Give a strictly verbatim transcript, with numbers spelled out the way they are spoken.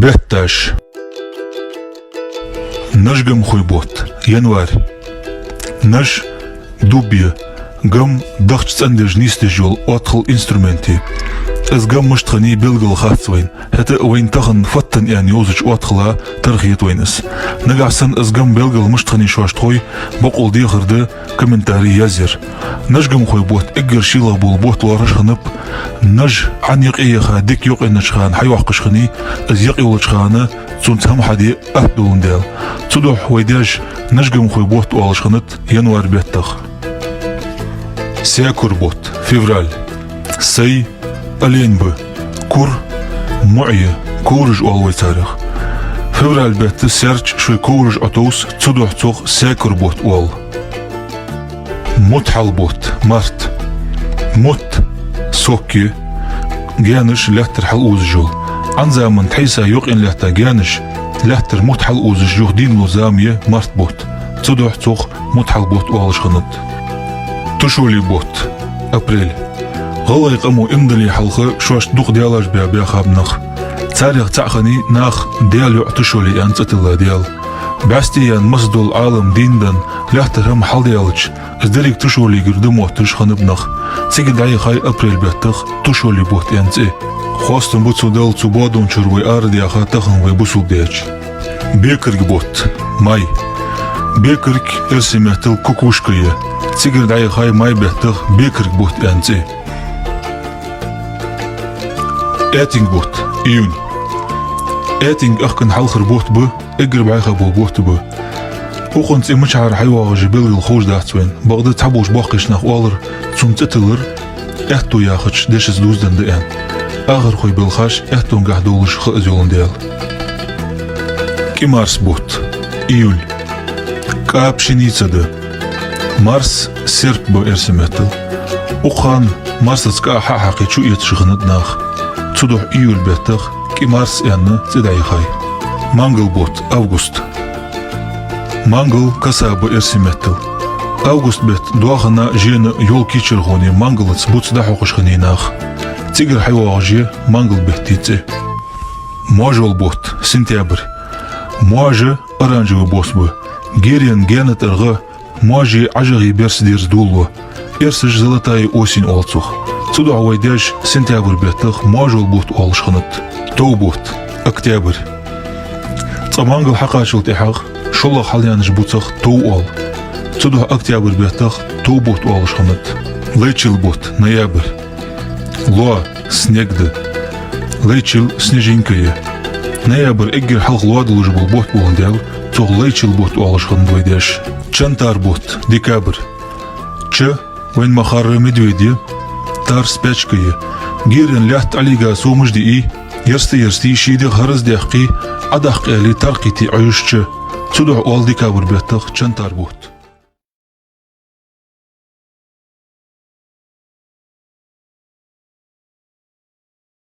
Бетташ. Нажгамхой бутт, январь. Наж дуб я, гам дахча цӀендеш, нийсдеш йола оатхал, инструмент я. Из гам мишта хиннай белгала хац вайна. ХӀаьта а вайна тахан фаттан аьнна йовзача оатхала тара хет вайна из. Нагахь санна из гам белгала мишта хиннай шоашта хой, бокъонца дехар да, комментарий язъяр. Нажгамхой бутт эггара шийлагӀа бола бутт лоархӀаш хиннаб. Наж Ӏан юкъе яха дика юкъеннача хана хьайоаккхаш хиннай, из юкъе йолча хана цунца хӀама хьаде атта доландаь. Цудухьа вай даьша нажгамхой бутт оалаш хиннад январь беттах. Саькур бутт, февраль. Сай олень ба, кур муӀ я, ковраш оал вай царех. Февраль бетта саьрча шоай ковраш Ӏотовс, цудухьа цох саькур бутт оал. Мутхьал бутт, март. Мутт сок я, гаьнаш лаьттара хьалузаш йола. Ӏан заман тхьайса юкъен лаьтта гаьнаш лаьттара мутт хьалузаш, юха дийнлу зама я март бутт. Цудухьа цох мутхьал бутт оалаш хиннад. Тушоли бутт, апрель. ГӀалгӀай къамо иман дале хьалха шоашта дукха даьлаш баь баьхаб нах. Царех цаӀ хиннай наха Даьла йоӀ Тушоли аьнна цӀи тилла даьла. БӀаьсти яьнна масса дола Ӏалам дийна денна, лаьттара хӀама хьалдаьлча, из деррига Тушолигара да мотташ хиннаб нах. Цигара дӀаяхай апрель беттах Тушоли бутт аьнна цӀи. Хоастам ба цу Далла, цу боадон чура вай арадаьха, тахан вай бусалба даьча. Бекарг бутт, май. Бекарг эрсий меттала кукушка я. Цигара дӀаяхай май беттах бекарг бутт аьнна цӀи. Аьтинг бутт, июнь. Аьтинг ахкан хьалхара бутт ба, эггара бӀайха бола бутт ба. Укхан цӀи мичахьара хьайоагӀаш я белгала ховш дац вайна. Бакъда цхьаболча боккхийча наха оалар, цун цӀи тиллар аьттув яхача дешаца дувзаденна да аьнна. Ахархой белхаш аьттунгахь долаш ха из йоландаь. КӀимарс бутт, июль. КӀа пшеница да. Марс серп ба эрсий меттала. Укхан марсаца кӀа хьа а хьакхе чуэцаш хиннад наха. Цудухьа июль беттах кӀимарс аьнна цӀи дӀаяхай. Мангал бутт, август. Мангал коса ба эрсий меттала. Август бетта доахана, жена, ёлка йичархоне мангалаца буц дӀахьокхаш хиннай наха. Цигара хьайоагӀаш я мангал бетта цӀи. Моажол бутт, сентябрь. Моажа оранжевый бос ба. Герен гаьна тӀара гӀа, моажеи ӀажагӀеи берса дерза долалу. Эрсаша золотая осень оал цох. Цудухьа вай даьша сентябрь беттах моажол бутт оалаш хиннад. Тов бутт, октябрь. Цкъа мангал хьакхаччалца тӀехьагӀа шоллагӀа хьалъяьннача буцах тов оал. Цудухьа октябрь беттах тов бутт оалаш хиннад. Лайчил бутт, ноябрь. Лоа, снег да. Лайчил снежинка я. Ноябрь эггара хьалха лоа долаш бола бутт боландаь, цох лайчил бутт оалаш хиннад вай даьша. Чантар бутт, декабрь. Ча вайна ма харра медведь я, тар спячка я. Герен лаьтта Ӏолийга сомаш дийя, ярста-ярстий, ший дегӀ хӀараз даьккхе, Ӏодаккха аьле, тар кхийте Ӏуйш ча. Цудухьа оал декабрь беттах чантар бутт.